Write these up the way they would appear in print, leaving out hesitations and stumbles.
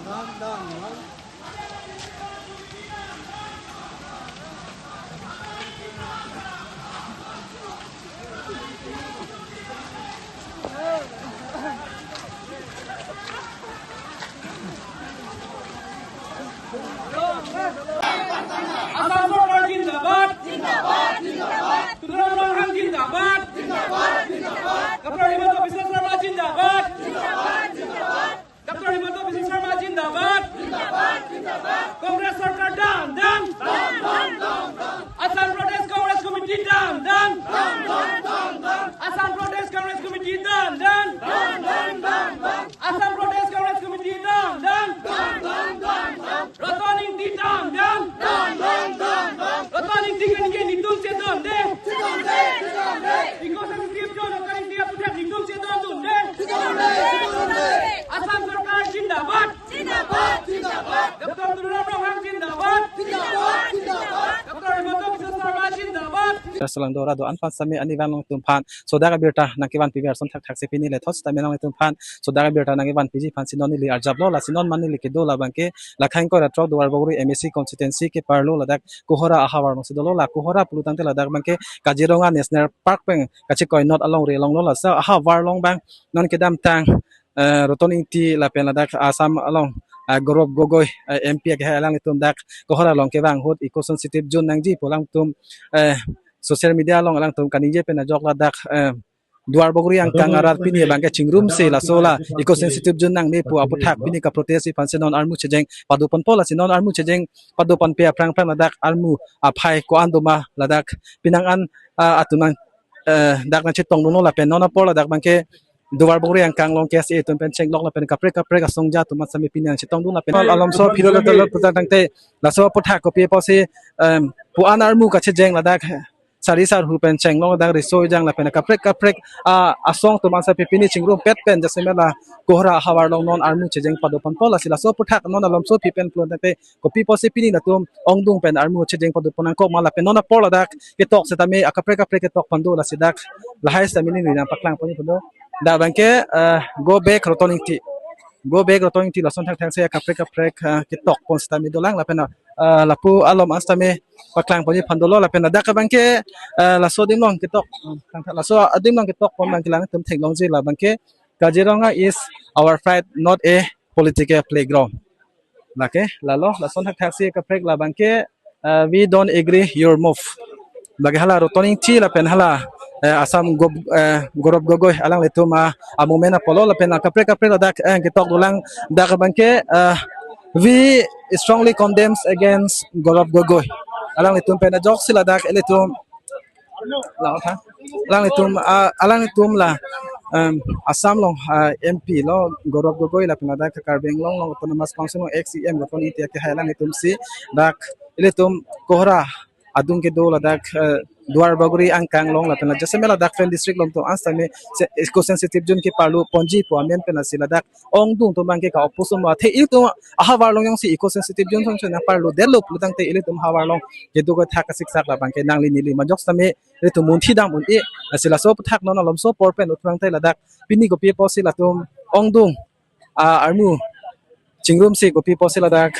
Down, down, down. Assam Sarkar Jindabad, Jindabad, Jindabad. Tukaram Ronghang Jindabad, Jindabad, Jindabad. Dr. Himanta Biswa Sarma Jindabad, Jindabad, Jindabad. Dr. Himanta Biswa Sarma Jindabad, Jindabad, Jindabad. Congress Sarkar down, down, down, down, down, down. Assam Pradesh Congress Committee down, down, down, down, down, down. Assam Pradesh Congress Committee down, down, down, down, down, down. Assam Pradesh Congress Committee down, down, down, down, down, down. Ratan Ingti down, down, down, down, down, down. Ratan Ingti kanike nidum se don de, don de, don de. Eco sensitive zone Ratan Ingti aputak nidum se don don de, don de, don de. Assam Sarkar Jindabad, Jindabad, Jindabad. Dr. Tukaram Ronghang Jindabad, Jindabad, Jindabad. Dr. Himanta Biswa Sarma Jindabad. Salang dora do anpan sami ani van long tum phan sodaga birta nangkivan pvr son thak thak se pini le thos tami long tum phan sodaga birta nangkivan pg phan sinon li arjab lo la sinon mani li ke do la bangke la khaing ko ratro duar boguri MSc constituency ke parlo ladak kohora ahawar mong sidolo la kohora pulutang te ladak bangke Kaziranga National Park peng kachi koi not along re long lo la sa aha war long bang non ke dam tang Ratan Ingti la pen ladak Assam along Gaurav Gogoi MP ke alang tum dak kohora long ke bang hot eco sensitive zone nangji polang tum social media long alang tum kanije pena jok la dak duar boguri ang kangarat pini bangke chingrum se la sola eco sensitive zone nang ne pu aputhak pini ka protest phanse non armu chejeng padupan pola si non armu chejeng padupan pe prang prang ladak armu aphai ko andoma ladak pinang an atunang dak na chetong no la pen non pola dak bangke duar boguri ang kang long kes e tum pen cheng lok la pen kapre kapre ka songja tum sami pini ang chetong du la pen alam so phiro la la tang te la so puthak ko pe po se pu an armu ka chejeng ladak sari sar hu pen cheng long dak risoi jang la pen kaprek kaprek a asong tuman sa pipini chingrum pet pen jase mela kohra hawar long non armu chejeng padopan pola sila so puthak non alom so pipen plon te kopi pose pini na tum ongdung pen armu chejeng padopan ko mala pen non pola dak ke tok se tame akaprek kaprek ke tok pando la sidak la hai sa mini ni na paklang poni pando da bangke go back Ratan Ingti go back Ratan Ingti la son thak thak se kaprek kaprek ke tok pon stami dolang la pen lapu alom astame paklang poni phandolo la pen dak bangke la so dim long ketok la so adim long ketok pon bang kilang tum thek long ji la bangke Kaziranga is our pride, not a political playground lake la lo la son thak thak se ka prek la bangke we don't agree your move bagi hala Ratan Ingti la pen hala Assam Gaurav Gogoi alang letuma amomena polo la pen kaprek kaprek la dak ketok dolang dak bangke we strongly condemns against Gaurav Gogoi. Alang itum pena jok sila dak elitum la tha. Alang itum alang itum la Assam long MP lo Gaurav Gogoi la pena dak Karbi Anglong long Autonomous Council long XEM Ratan Ingti ke alang itum si dak elitum kohra adung ke do la dak duar baguri ang kang long la pena jase mela dak fen district long to astame eco sensitive zone ke parlu ponji po amen pena sila dak ong dung to bangke ka opposum ma the il to ahawar long yong si eco sensitive zone song na parlu delo plutang te il tum hawar long ke do ga thak sik sak la bangke nang li nili ma jok same il to mun thi dam un e sila so thak non alom so por pen utrang te la dak pini ko pi po sila tum ong dung a armu chingrum si ko pi po sila dak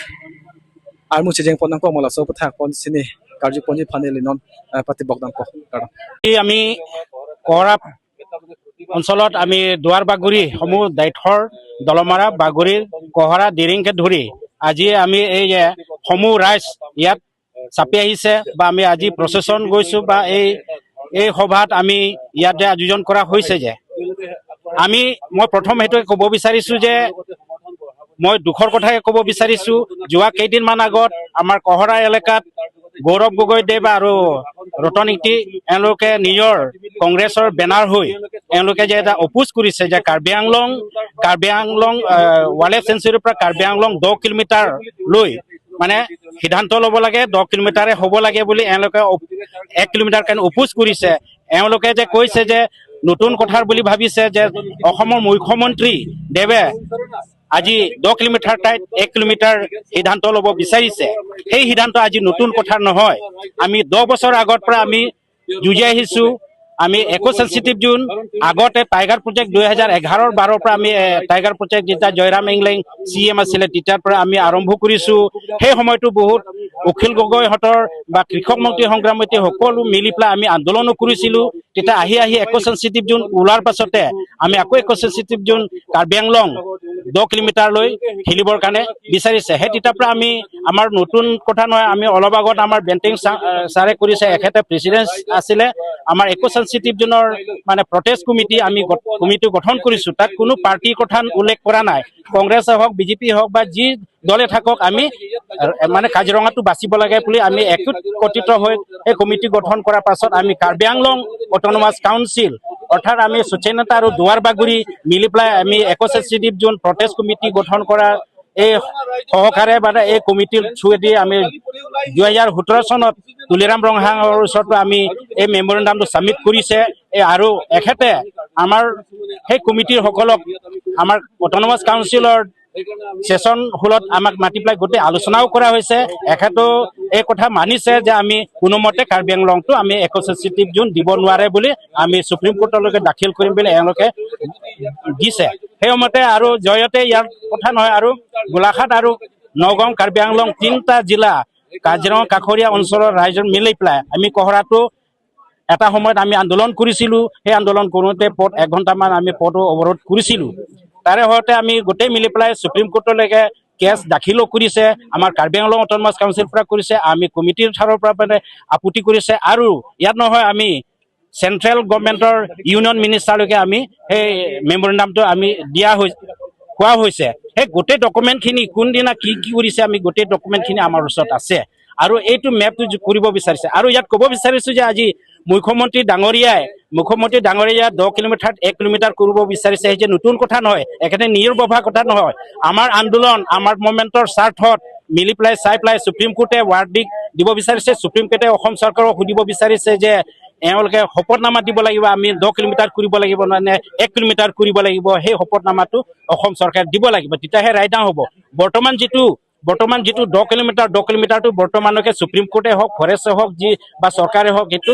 armu chejeng pon nang ko mola so thak pon sini কাৰ্যপঞ্জী ফানেলি নন পাতি বগদান আমি কহৰা অঞ্চলত আমি দুৱাৰ বাগৰি সমূহ দায়িত্বৰ দলমাৰা বাগৰি কহৰা দিৰিংকে ধৰি আজি আমি এই যে সমূহ ৰাইজ ইয়াত চাপি আহিছে বা আমি আজি প্ৰচেছন গৈছোঁ বা এই এই সভাত আমি ইয়াতে আয়োজন কৰা হৈছে যে আমি মই প্ৰথম সেইটোৱে ক'ব বিচাৰিছোঁ যে মই দুখৰ কথাই ক'ব বিচাৰিছোঁ, যোৱা কেইদিনমান আগত আমাৰ কহৰা এলেকাত গৌৰৱ গগৈ দেৱ আৰু ৰতন ইংতি এওঁলোকে নিজৰ কংগ্ৰেছৰ বেনাৰ হৈ এওঁলোকে যে এটা অপোজ কৰিছে যে কাৰ্বি আংলং ৱাইল্ড লাইফ চেঞ্চুৰীৰ পৰা কাৰ্বি আংলং 10 কিলোমিটাৰ লৈ মানে সিদ্ধান্ত ল'ব লাগে, 10 কিলোমিটাৰে হ'ব লাগে বুলি এওঁলোকে 1 কিলোমিটাৰ কাৰণে অপোজ কৰিছে। এওঁলোকে যে কৈছে যে নতুন কথাৰ বুলি ভাবিছে যে অসমৰ মুখ্যমন্ত্ৰী দেৱে আজি 10 কিলোমিটাৰ ঠাইত 1 কিলোমিটাৰ সিদ্ধান্ত ল'ব বিচাৰিছে, সেই সিদ্ধান্ত আজি নতুন কথা নহয়। আমি 10 বছৰ আগৰ পৰা আমি যুঁজি আহিছোঁ, আমি একো চেঞ্চিটিভ জোন আগতে টাইগাৰ প্ৰজেক্ট 2011-12ৰ পৰা আমি টাইগাৰ প্ৰজেক্ট যেতিয়া জয়ৰাম ইংলেং চিএম আছিলে, তেতিয়াৰ পৰা আমি আৰম্ভ কৰিছোঁ। সেই সময়তো বহুত অখিল গগৈহঁতৰ বা কৃষক মুক্তি সংগ্ৰামী সকলো মিলি পেলাই আমি আন্দোলনো কৰিছিলোঁ। তেতিয়া আহি আহি একো চেঞ্চিটিভ জোন ওলোৱাৰ পাছতে আমি আকৌ একো চেঞ্চিটিভ জোন কাৰ্বি আংলং 10 কিলোমিটাৰলৈ খেলিবৰ কাৰণে বিচাৰিছে। সেই তেতিয়াৰ পৰা আমি আমাৰ নতুন কথা নহয়, আমি অলপ আগত আমাৰ বেণ্টিং ছাৰে কৰিছে, এখেতে প্ৰেচিডেণ্ট আছিলে। আমাৰ একো চেঞ্চিটিভ জোনৰ মানে প্ৰটেষ্ট কমিটি আমি কমিটি গঠন কৰিছোঁ। তাত কোনো পাৰ্টিৰ কথা উল্লেখ কৰা নাই, কংগ্ৰেছে হওক, বিজেপি হওক বা যি দলে থাকক, আমি মানে কাজিৰঙাটো বাচিব লাগে বুলি আমি একত্ৰিত হৈ এই কমিটি গঠন কৰাৰ পাছত আমি কাৰ্বি আংলং অট'নমাছ কাউন্সিল, অৰ্থাৎ আমি সুচেনতা আৰু দুৱাৰ বাগুৰি মিলি পেলাই আমি একো চেঞ্চিটিভ জোন প্ৰটেষ্ট কমিটি গঠন কৰা এই সহকাৰে মানে এই কমিটিৰ থ্ৰুৱেদি আমি 2017 চনত তুলিৰাম ৰংহাঙৰ ওচৰতো আমি এই মেমৰেণ্ডামটো ছাবমিট কৰিছে। এই আৰু এখেতে আমাৰ সেই কমিটিৰ সকলক আমাৰ অট'নমাছ কাউন্সিলৰ ছেছন হলত আমাক মাতি পেলাই গোটেই আলোচনাও কৰা হৈছে। এখেতেও এই কথা মানিছে যে আমি কোনোমতে কাৰ্বি আংলংটো আমি একো চেঞ্চিটিভ জোন দিব নোৱাৰে বুলি আমি সুপ্ৰিম কোৰ্টলৈকে দাখিল কৰিম বুলি এওঁলোকে দিছে। সেইমতে আৰু জয়তে ইয়াৰ কথা নহয়, আৰু গোলাঘাট আৰু নগাঁও, কাৰ্বি আংলং তিনিটা জিলা কাজিৰঙা কাষৰীয়া অঞ্চলৰ ৰাইজৰ মিলি পেলাই আমি কহৰাটো এটা সময়ত আমি আন্দোলন কৰিছিলোঁ। সেই আন্দোলন কৰোঁতে পথ এঘণ্টামান আমি পথো অৱৰোধ কৰিছিলোঁ। তাৰে সৈতে আমি গোটেই মিলি পেলাই সুপ্ৰিম কোৰ্টলৈকে কেছ দাখিলো কৰিছে, আমাৰ কাৰ্বি আংলং অট'নমাছ কাউন্সিল পৰা কৰিছে, আমি কমিটিৰ ফালৰ পৰা মানে আপত্তি কৰিছে। আৰু ইয়াত নহয়, আমি চেণ্ট্ৰেল গভৰ্ণমেণ্টৰ ইউনিয়ন মিনিষ্টাৰলৈকে আমি সেই মেমৰেণ্ডামটো আমি দিয়া হৈ কোৱা হৈছে। সেই গোটেই ডকুমেণ্টখিনি কোনদিনা কি কি কৰিছে, আমি গোটেই ডকুমেণ্টখিনি আমাৰ ওচৰত আছে। আৰু এইটো মেপটো কৰিব বিচাৰিছে। আৰু ইয়াত ক'ব বিচাৰিছো যে আজি মুখ্যমন্ত্ৰী ডাঙৰীয়া 10 কিলোমিটাৰ 1 কিলোমিটাৰ কৰিব বিচাৰিছে, সেই যে নতুন কথা নহয়, এখেতে নিৰ্বভা কথা নহয়। আমাৰ আন্দোলন, আমাৰ মুভমেণ্টৰ স্বাৰ্থত মিলি পেলাই চাই পেলাই সুপ্ৰিম কোৰ্টে ৱাৰ্ডিক দিব বিচাৰিছে। সুপ্ৰিম কোৰ্টে অসম চৰকাৰক সুধিব বিচাৰিছে যে এওঁলোকে শপতনামা দিব লাগিব, আমি 10 কিলোমিটাৰ কৰিব লাগিব নে 1 কিলোমিটাৰ কৰিব লাগিব, সেই শপতনামাটো অসম চৰকাৰে দিব লাগিব, তেতিয়াহে ৰায়দান হ'ব। বৰ্তমান যিটো 10 কিলোমিটাৰ, 10 কিলোমিটাৰটো বৰ্তমানলৈকে সুপ্ৰিম কোৰ্টে হওক, ফৰেষ্টে হওক, যি বা চৰকাৰে হওক, সেইটো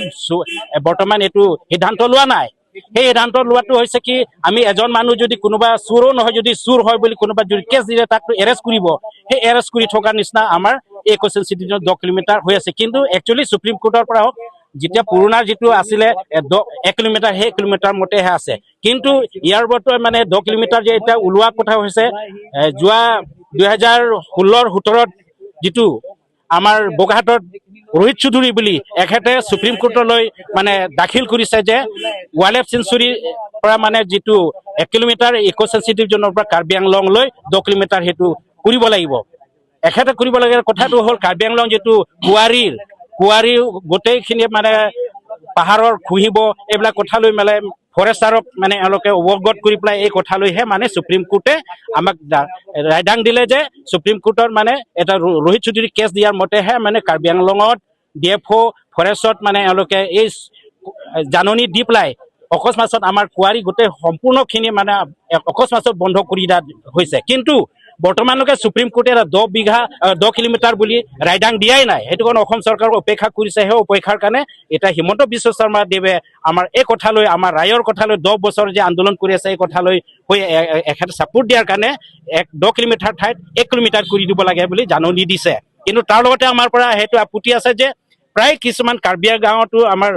বৰ্তমান এইটো সিদ্ধান্ত লোৱা নাই। সেই সিদ্ধান্ত লোৱাটো হৈছে কি, আমি এজন মানুহ যদি কোনোবা চোৰো নহয়, যদি চোৰ হয় বুলি কোনোবা যদি কেছ দিলে তাকতো এৰেষ্ট কৰিব, সেই এৰেষ্ট কৰি থকাৰ নিচিনা আমাৰ এই কুৱেশ্যন চিটিজেন 10 কিলোমিটাৰ হৈ আছে। কিন্তু একচুৱেলি সুপ্ৰিম কোৰ্টৰ পৰা হওক, যেতিয়া পুৰণা যিটো আছিলে 1 কিলোমিটাৰ, সেই কিলোমিটাৰ মতেহে আছে। কিন্তু ইয়াৰ বৰ্তমান মানে 10 কিলোমিটাৰ যে এতিয়া ওলোৱা কথা হৈছে, যোৱা 2016-17ত যিটো আমাৰ বোকাহাটত ৰোহিত চৌধুৰী বুলি এখেতে সুপ্ৰিম কোৰ্টলৈ মানে দাখিল কৰিছে যে ৱাইল্ড লাইফ চেঞ্চুৰীৰ পৰা মানে যিটো 1 কিলোমিটাৰ ইক' চেঞ্চিটিভ জোনৰ পৰা কাৰ্বি আংলংলৈ 10 কিলোমিটাৰ সেইটো কৰিব লাগিব। এখেতে কৰিব লগীয়া কথাটো হ'ল কাৰ্বি আংলং যিটো কোৱাৰী গোটেইখিনি মানে পাহাৰৰ খহিব, এইবিলাক কথা লৈ মানে ফৰেষ্টাৰক মানে এওঁলোকে অৱগত কৰি পেলাই এই কথা লৈহে মানে সুপ্ৰিম কোৰ্টে আমাক ৰায়দান দিলে যে সুপ্ৰিম কোৰ্টৰ মানে এটা ৰোহিত চৌধুৰী কেছ দিয়াৰ মতেহে মানে কাৰ্বি আংলঙত ডিএফঅ' ফৰেষ্টত মানে এওঁলোকে এই জাননী দি পেলাই অকস্মাছত আমাৰ কোৱাৰী গোটেই সম্পূৰ্ণখিনি মানে অকস্মাছত বন্ধ কৰি দিয়া হৈছে। কিন্তু বৰ্তমানলৈকে সুপ্ৰিম কোৰ্টে এটা 10 বিঘা 10 কিলোমিটাৰ বুলি ৰায়দান দিয়াই নাই। সেইটো কাৰণে অসম চৰকাৰক অপেক্ষা কৰিছে। সেই অপেক্ষাৰ কাৰণে এতিয়া হিমন্ত বিশ্ব শৰ্মা দেৱে আমাৰ এই কথালৈ, আমাৰ ৰায়ৰ কথালৈ 10 বছৰ যে আন্দোলন কৰি আছে, এই কথালৈ হৈ এখেতে ছাপোৰ্ট দিয়াৰ কাৰণে 10 কিলোমিটাৰ ঠাইত 1 কিলোমিটাৰ কৰি দিব লাগে বুলি জাননী দিছে। কিন্তু তাৰ লগতে আমাৰ পৰা সেইটো আপত্তি আছে যে প্ৰায় কিছুমান কাৰ্বি গাঁৱতো আমাৰ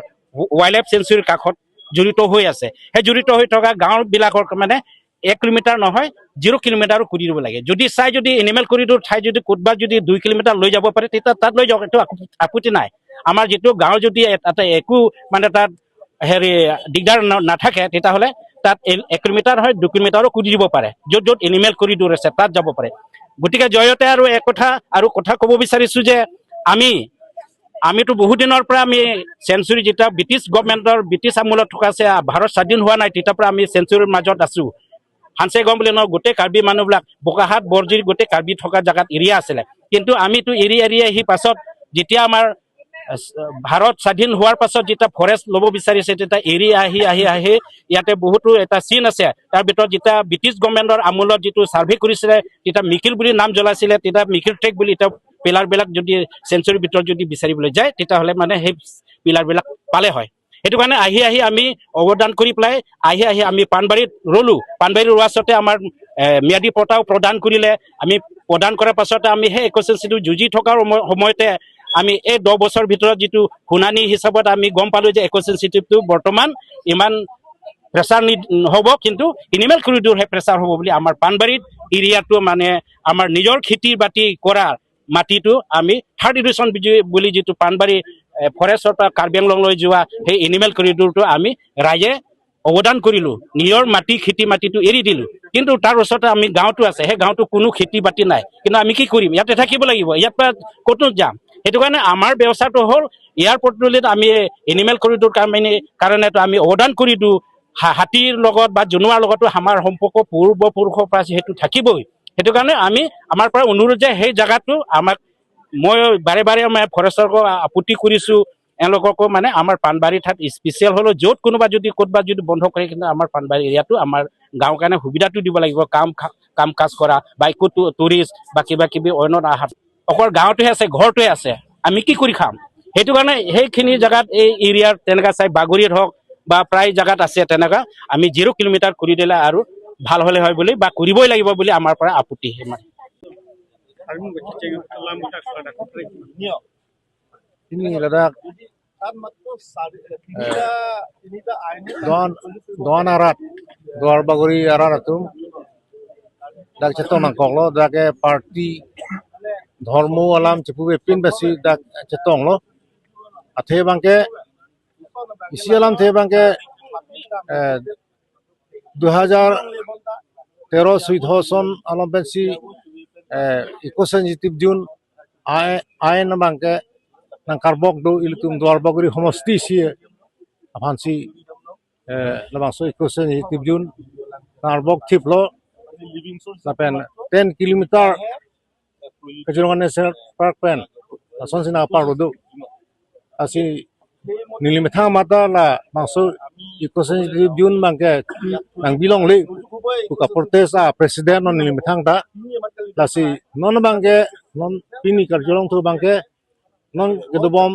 ৱাইল্ড লাইফ চেঞ্চুৰীৰ কাষত জড়িত হৈ আছে। সেই জড়িত হৈ থকা গাঁওবিলাকৰ মানে 1 কিলোমিটাৰ নহয়, 0 কিলোমিটাৰো কৰি দিব লাগে। যদি চাই যদি এনিমেল কৰিডৰ ঠাই যদি ক'ৰবাত যদি 2 কিলোমিটাৰ লৈ যাব পাৰে, তেতিয়া তাত লৈ যাওক, এইটো আপত্তি নাই। আমাৰ যিটো গাঁও যদি তাতে একো মানে তাত হেৰি দিগদাৰ নাথাকে, তেতিয়াহ'লে তাত 1 কিলোমিটাৰ হয় 2 কিলোমিটাৰো কৰি দিব পাৰে। য'ত য'ত এনিমেল কৰিডৰ আছে তাত যাব পাৰে। গতিকে জয়তে আৰু এক কথা আৰু কথা ক'ব বিচাৰিছো যে আমিতো বহুত দিনৰ পৰা আমি চেঞ্চুৰী যেতিয়া ব্ৰিটিছ গভমেণ্টৰ ব্ৰিটিছ আমোলত থকা আছে, ভাৰত স্বাধীন হোৱা নাই, তেতিয়াৰ পৰা আমি চেঞ্চুৰীৰ মাজত আছো। হানচেগাঁও বুলি নহয়, গোটেই কাৰ্বি মানুহবিলাক বোকাহাট বৰজিৰ গোটেই কাৰ্বি থকা জেগাত এৰিয়া আছিলে। কিন্তু আমিতো এৰি এৰি আহি পাছত যেতিয়া আমাৰ ভাৰত স্বাধীন হোৱাৰ পাছত যেতিয়া ফৰেষ্ট ল'ব বিচাৰিছে, তেতিয়া এৰি আহি আহি আহি ইয়াতে বহুতো এটা চিন আছে। তাৰ ভিতৰত যেতিয়া ব্ৰিটিছ গভমেণ্টৰ আমোলত যিটো ছাৰ্ভে কৰিছিলে, তেতিয়া মিকিল বুলি নাম জ্বলাইছিলে, তেতিয়া মিকিল ট্ৰেক বুলি এতিয়া পিলাৰবিলাক যদি চেঞ্চুৰীৰ ভিতৰত যদি বিচাৰিবলৈ যায়, তেতিয়াহ'লে মানে সেই পিলাৰবিলাক পালে হয়। সেইটো কাৰণে আহি আহি আমি অৱদান কৰি পেলাই আহি আহি আমি পাণবাৰীত ৰ'লোঁ। পাণবাৰীত ৰোৱাৰ পাছতে আমাৰ ম্যাদী পট্টাও প্ৰদান কৰিলে। আমি প্ৰদান কৰাৰ পাছতে আমি সেই ইক'চেঞ্চিটিভ যুঁজি থকাৰ সময়তে আমি এই 10 বছৰ ভিতৰত যিটো শুনানি হিচাপত আমি গম পালোঁ যে ইক'চেঞ্চিটিভটো বৰ্তমান ইমান প্ৰেছাৰ হ'ব, কিন্তু এনিমেল কৰিডৰহে প্ৰেছাৰ হ'ব বুলি আমাৰ পাণবাৰীত এৰিয়াটো মানে আমাৰ নিজৰ খেতি বাতি কৰা মাটিটো আমি থাৰ্ড এডিশ্যন বুলি যিটো পাণবাৰী ফৰেষ্টৰ পৰা কাৰ্বি আংলংলৈ যোৱা সেই এনিমেল কৰিডৰটো আমি ৰাইজে অৱদান কৰিলোঁ, নিজৰ মাটি খেতি মাটিটো এৰি দিলোঁ। কিন্তু তাৰ ওচৰতে আমি গাঁৱটো আছে, সেই গাঁৱটো কোনো খেতি বাতি নাই, কিন্তু আমি কি কৰিম? ইয়াতে থাকিব লাগিব, ইয়াৰ পৰা ক'তো যাম? সেইটো কাৰণে আমাৰ ব্যৱস্থাটো হ'ল ইয়াৰ পদূলিত আমি এনিমেল কৰিডৰ কাৰণেতো আমি অৱদান কৰি দিওঁ। হাতীৰ লগত বা জনোৱাৰ লগতো আমাৰ সম্পৰ্ক পূৰ্বপুৰুষৰ পৰা সেইটো থাকিবই। সেইটো কাৰণে আমি আমাৰ পৰা অনুৰোধ যে সেই জেগাটো আমাক, মই বাৰে বাৰে মই ফৰেষ্টৰকো আপত্তি কৰিছোঁ, এওঁলোককো, মানে আমাৰ পাণবাৰী ঠাইত স্পেচিয়েল হ'লেও য'ত কোনোবা যদি ক'ৰবাত যদি বন্ধ কৰে, কিন্তু আমাৰ পাণবাৰী এৰিয়াটো আমাৰ গাঁৱৰ কাৰণে সুবিধাটো দিব লাগিব, কাম কাজ কৰা বা একো টুৰিষ্ট বা কিবা কিবি অন্য আহাত। অকল গাঁৱটোহে আছে, ঘৰটোৱে আছে, আমি কি কৰি খাম? সেইটো কাৰণে সেইখিনি জেগাত এই এৰিয়াৰ তেনেকুৱা চাই বাগৰিত হওক বা প্ৰায় জেগাত আছে তেনেকুৱা, আমি 0 কিলোমিটাৰ কৰি দিলে আৰু ভাল হ'লে হয় বুলি বা কৰিবই লাগিব বুলি আমাৰ পৰা আপত্তি সিমান। Doan arat doar bagori arat atum dak cheto nang koklo dak party ধর্ম alam chepu pin basi dak chetong lo athe bangke isi alam the bangke 2013 চৈধ্য চন alam bensi eco sensitive zone আইন bangke nang karbok do ilitum doar bagori সমষ্টি si afansi labangso eco sensitive zone karbok thiplo lapen 10 kilometer Kaziranga National Park pen lason sina park do asi nilimethang mata la bangso eco sensitive zone bangke nang bilong le ka protest a president non nilimethang ta lasi non bangke non pini karjolong thu bangke non gedobom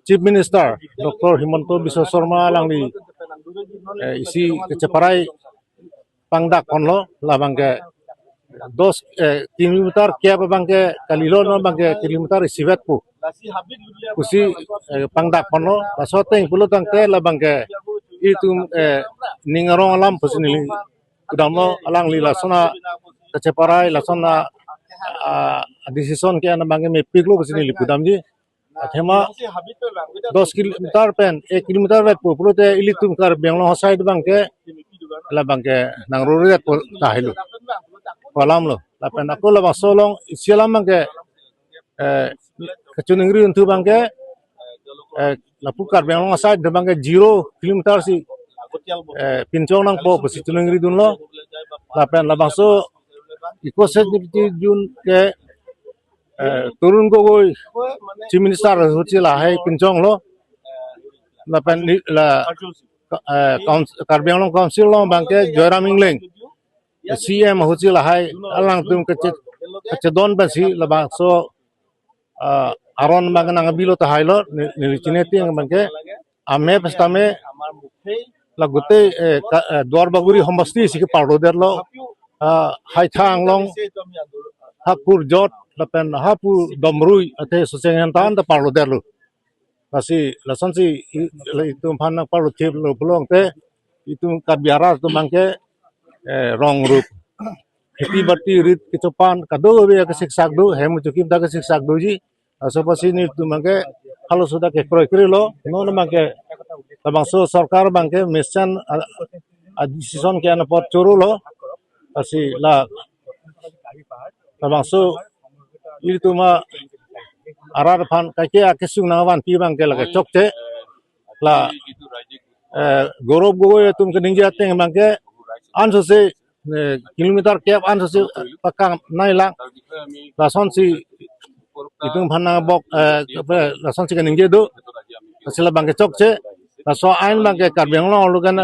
Chief Minister Dr. Himanta Biswa Sarma langni isi kecheparai pangdak konlo la bangke 10 kilometer kia bangke kalilo no bangke kilometer sivet pu kusi pangdak konlo la soteng pulo tangte la bangke itu ningarong alam pusinili udamno alang li la sona kecheparai la sona decision kia na bangke me piklo pusinili pudamji thema 10 kilometer pen 1 kilometer vet pu pulo te ilitum kar benglo side bangke la bangke nangruri pu tahilu kolam lo la pen aku la basolong isialam bangke kechuningri untu bangke la pukar benglo side bangke 0 kilometer si pinchong nang po pusi chuningri dun lo la pen la baso eco sensitive zone ke Tarun Gogoi chief minister হচ্ছে la hai pinchong lo la pen la Karbi Anglong council lo bangke Joyram Ingleng CM হচ্ছে la hai alang tum ke chedon basi la bangso aron bangke nang bilo ta hailo nilichineti bangke ame pestame la gote দুৱাৰ বাগুৰি সমষ্টি sike pardo der lo haitha anglong hakur jot lapen hapu domrui ate sosengan tan ta parlo derlo kasi lasansi itu phan parlo thip lo plong te itu kabiara tu mangke rong rup kheti bati rit kichopan kado be ka siksak do hemu chukim ta ka siksak do ji asopasi ni tu mangke halo suda ke kroi krilo no no mangke labangso sarkar bangke mission decision ke ana pot chorulo asi la labangso itu ma arar phan kake akesung nawan pi bangke lage chokte la Gaurav Gogoi tum ke ningja teng bangke anso se kilometer cap anso se pakka nai la lason si itu phan bok lason si ke ningje do asila bangke chokche la so ain bangke Karbi Anglong lugan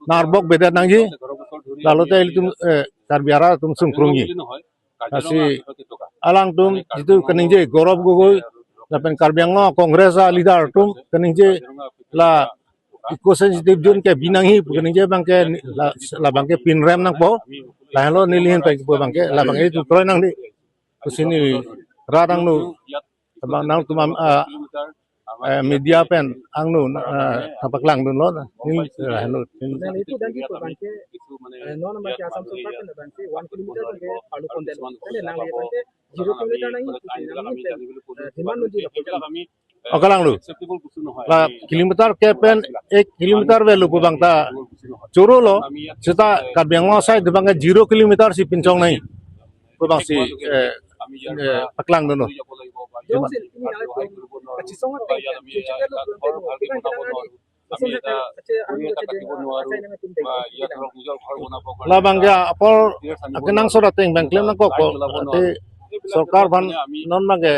narbok beda nangji lalu te itu Karbi ara tum sungkrungi asi alang tum jitu keningje Gaurav Gogoi Lapen Karbi Anglong Congress leader tum kening je la eco sensitive zone ke binang hi kening je bangke la bangke pinrem nang po la helo nilihin pe bangke la bangke tu troy nang di sini radang nu bang nang tum media pen ang nu tapaklang dun lo ni la helo itu dan gitu bangke non bangke Assam sarkar pen bangke 1 kilometer bangke alu kondel nang le bangke 0 kilometer nang okalang lu la kilometer ke pen 1 kilometer be lu bangta choro lo seta Karbi Anglong side bangke 0 kilometer si pincong nai bang si paklang dun la bangke apor akenang sorateng bangklem nang kok te sarkar ban non bangke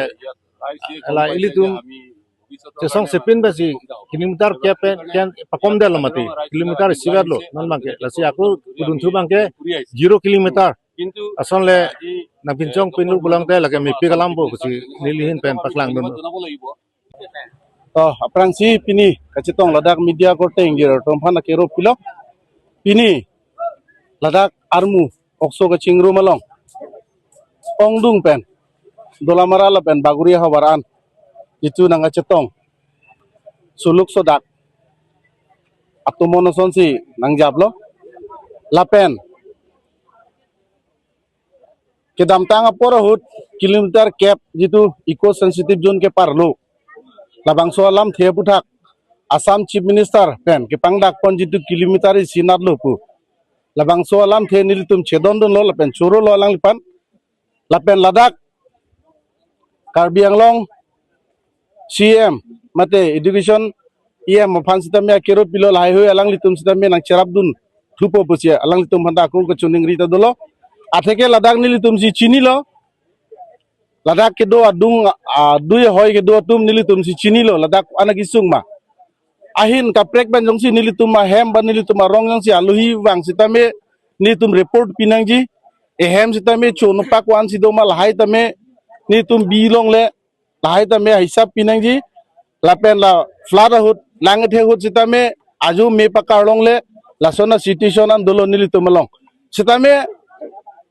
la ilitum sesong sepin basi kilometer ke pen ken pakom del mati kilometer sigar lo non bangke la si aku kudun thu bangke 0 kilometer asonle na pincong pinu bulang te lage mipi kalambo si nilihin pen paklang dun to aprang si pini kachitong Ladakh media korte ingir tomphana kero pilo pini Ladakh armu okso ka chingru malong ongdung pen dolamara la pen baguria hawaran itu nanga chetong suluk sodak atomono sonsi nang jablo lapen kedamtang aporo hut kilometer cap jitu eco sensitive zone ke parlo labangso alam theputhak Assam chief minister pen ke pangdak pon jitu kilometer sinat lopu labangso alam the nilitum chedon don lo lapen choro lo lang lipan lapen Ladakh Karbi Anglong CM mate education EM phan sitamya kero pilo lai hoi alang litum sitamya nang cherap dun thupo pusia alang litum phanda ko ko chuning rita dolo atheke Ladakh nilitum si chini lo Ladakh ke do adung dui hoi ke do tum nilitum si chini lo Ladakh anaki sung ma ahin ka prek ban jong si nilitum ma hem ban nilitum ma rong jong si aluhi wang sitame nitum report pinang ji e hem sitame chono pak wan si do ma lahai tame nitum bilong le lahai tame hisab pinang ji lapen la flara hut langathe hut sitame aju me pakarlong le lasona situation andolon nilitum long sitame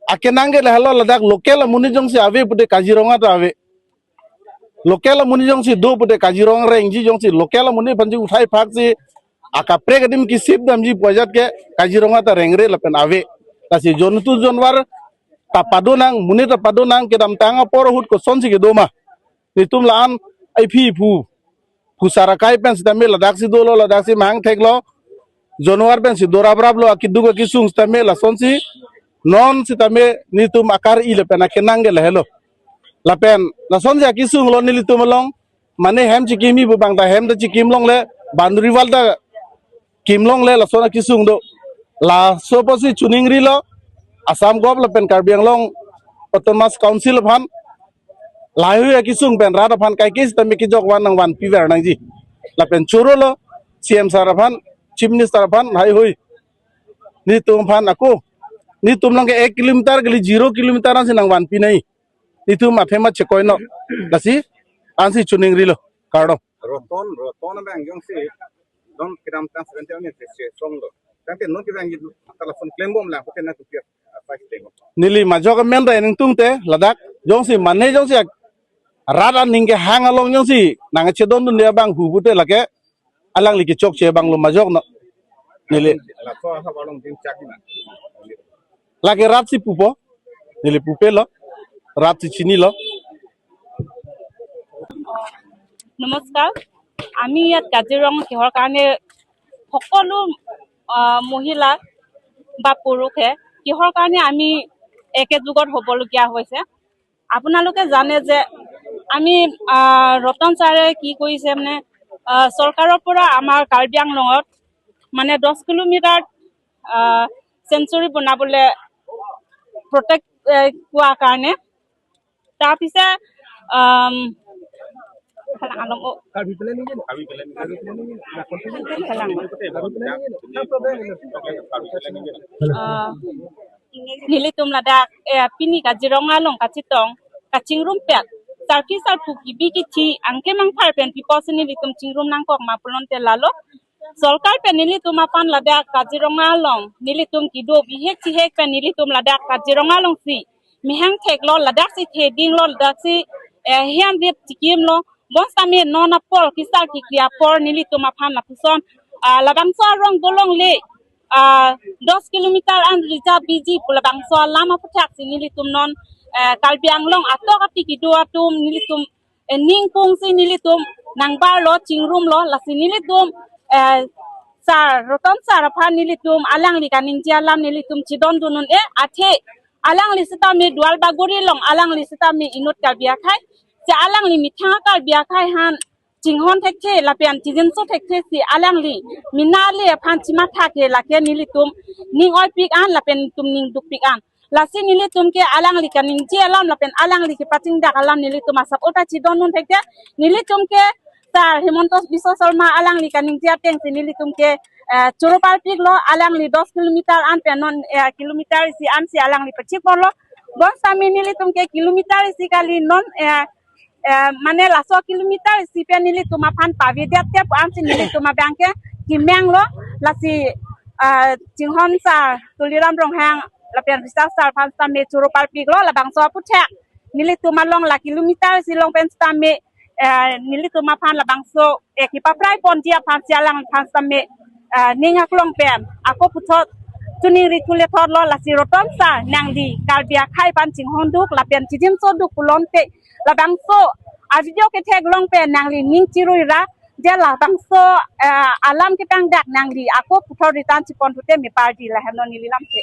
akenange lehalo Ladakh local muni jong si ave pute Kaziranga ta ave local muni jong si do pute Kaziranga rengji jong si local muni phanji uthai phak si aka prek dim ki sip dam ji pojat ke Kaziranga ta rengre lapen ave tasi jontu jonwar tapado nang muni tapado nang ke dam tanga por hut ko son si ke doma nitum laan ai phi phu phusara kai pen sitame Ladakh si do lo Ladakh si mang thek lo jonwar pen si dorabrab lo akidu ko kisung sitame la son si non sitame nitum akar i lepen akenange lehelo lapen la sonja kisung lo nilitum long mane hem chikimi bu bang ta hem da chikim long le banduriwal da kim long le la sona kisung do la soposi chuning ri lo Assam gov lapen Karbi Anglong Autonomous Council phan lahu ya kisung pen rada phan kai kis tame ki jok wan nang wan piver nang ji lapen churo lo CM sar phan chief minister phan hai hui nitum phan aku ni tum lang ke 1 kilometer geli 0 kilometer an sinang wan pi nai ni tum athema chekoi no lasi ansi chuning rilo kardo roton roton bang jong si don kiram tan 70 ni se song lo tante no ki bang telefon klembom la ko na tu pia nili majok men ra ning tung te Ladakh jong si mane jong si rada ning ke hang along jong si nang chedon dun ne bang hu bute lake alang liki chok che bang lo majok no nili la to ha balong din chak na lake rat si pupo nili pupe lo rat si chini lo। নমস্কাৰ, আমি ইয়াত কাজিৰঙা কিহৰ কাৰণে সকলো মহিলা বা পুৰুষে কিহৰ কাৰণে আমি একেযুগত হ'বলগীয়া হৈছে। আপোনালোকে জানে যে আমি ৰতন ছাৰে কি কৰিছে মানে চৰকাৰৰ পৰা আমাৰ কাৰ্বি আংলঙত মানে 10 কিলোমিটাৰ চেঞ্চুৰী বনাবলৈ প্ৰটেক্ট কোৱাৰ কাৰণে তাৰপিছে nili tum Ladakh pini Kaziranga long kachitong kachingrum pet Sarki sar phu ki bi ki thi angke mang phar pen people sini litum chingrum nang kok ma pulon te lalo সরকার pay নিলি তোমা পান লাদাখ কাজিরঙা লং নিলি তুম কিদো বিহেক চিহেক pay নিলি তুম লাদাখ কাজিরঙা লং সি মিহাং ঠেক লো লাদাখ সি the ding lo Ladakh si hiam rip chikim lo bon sami nona pol kisal ki kriya por nili tuma phan la puson labang so rong bolong le 10 kilometer an rija biji pulabang so lama puthak si nili tum non kalbiang long atok ati ki do atum nili tum ning pung si nili tum nangbar lo chingrum lo lasi nili tum sar roton sar phan nili tum alang li kaning jia lam nili tum chidon dunun e athe alang li sita mi dual baguri long alang li sita mi inut kal bia khai cha alang li mitha kal bia khai han chinghon thekche lapian chijin so thekche si alang li mina le phan chima thake lake nili tum ning oi pik an lapen tum ning duk pik an lasi nili tum ke alang li kaning ji alam lapen alang li ke pating dak alam nili tum asap ota chidon nun thekche nili tum ke sar Himanta Biswa Sarma alang li kaning ji ateng si nili tum ke churopal pik lo alang li 10 kilometer an penon kilometer si an si alang li pachik lo bon sami nili tum ke kilometer si kali non মানে লাso kilometer si pe nili tuma phan pavi dia te an si nili tuma bangke ki meng lo lasi jinghon sa tuliram rong hang lapian bisa sar phan sa me churopal pik lo labang so pu thek nili tuma long la kilometer si long pen sa me nili tuma phan labang so e ki pa prai pon dia phan sia lang phan sa me ning ak long pen ako puthot chuni ri thule thot lo lasi roton sa nang di kalbia khai pan jinghon duk lapian chijin so duk pulon te labang so a video ke thek long pe nang li ning chirui ra je labang so alam ke tang dak nang li ako puthor ritan chipon thute mi party la hano nili lam the.